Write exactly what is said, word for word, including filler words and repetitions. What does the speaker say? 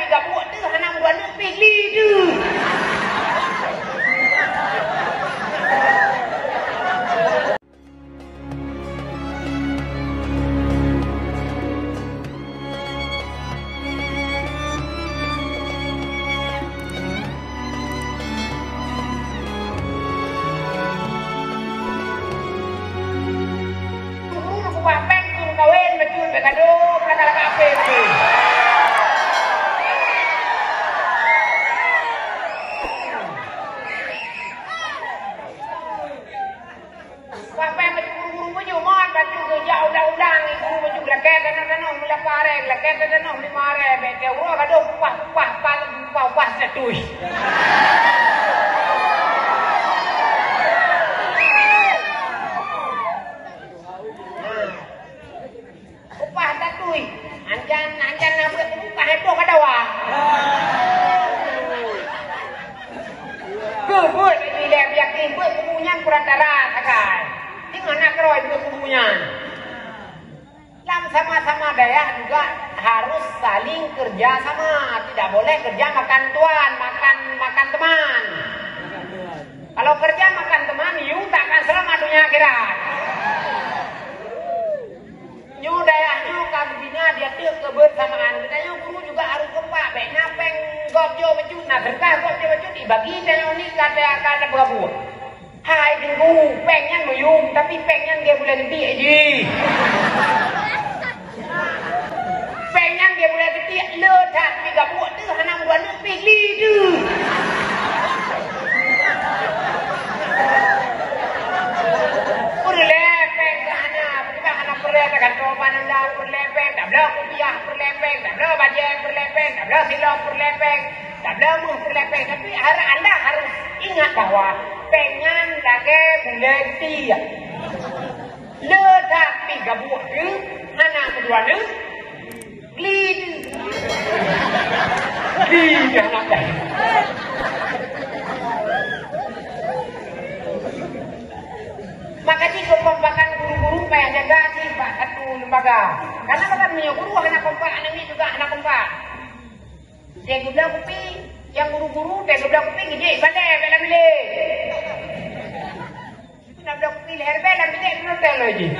Gabuk teuh hana meurunoe pih li teuh. Guru na kubah péng keu meukawen, bacut bèk kado, ka lagak apé beutôi. Kubah péng bacut guru-guru meunyoe mon, bacut geujak undang-undang, guru bacut geulakèe tanoh-tanoh meulapa arè, geulakèe tanoh meulima arè, bèk teuh uroe gadoh kupah-kupah, kupah-kupah seratus. Upah tatui, anjan, anjan na buet upah itu ka dawa. Keu buet ini lé biaki buet kubu nyan kurang dara sagai. Teungoh na keurôi buet kubu nyan. Lam sama-sama dayah juga harus saling kerja sama, tidak boleh kerja makan tuan, makan, makan teman. Kalau kerja makan teman, you tak akan selamat dunia akhirat. Nyoe dayah nyoe ka geubina di ateueh kebersamaan. Geutanyoe guru juga harus kompak, bèk na péng gob jok bacut, na seudeukah gob jok bacut, dibagi tanyoe ni ka ta-, ka tapeugabuk. Hai Teungku, péng nyan meuyuem, tapi péng nyan gèt bulèe teutiek jih. Péng nyan gèt bulèe teutiek le that, pih gabuk teuh hana meurunoe pih li teuh. Peureulèe péng ka hana, peugah hana peureulèe, tagantoe pananda peureulèe péng, tabloe kupiah peureulèe péng, tabloe bajèe peureulèe péng, tabloe silop peureulèe péng, tabloe meuh peureulèe péng. Tapi har-, anda harus ingat bahwa péng nyan lagèe bulèe teutiek. Le that pih gabuk teuh hana meurunoe. Gli. Gli dah nak dah. Maka jih keukompakan guru-guru payah jaga jih bak satu lembaga. Karena bahkan meunyoe guru hana kompak, aneuk miet juga hana kompak. Teuh geubloe kupi, nyang guru-guru teuh geubloe kupi geujak balèe bak lam bilék. Itu na bloe kupi lhèe ribèe lam bilék, neutel lagèe jih.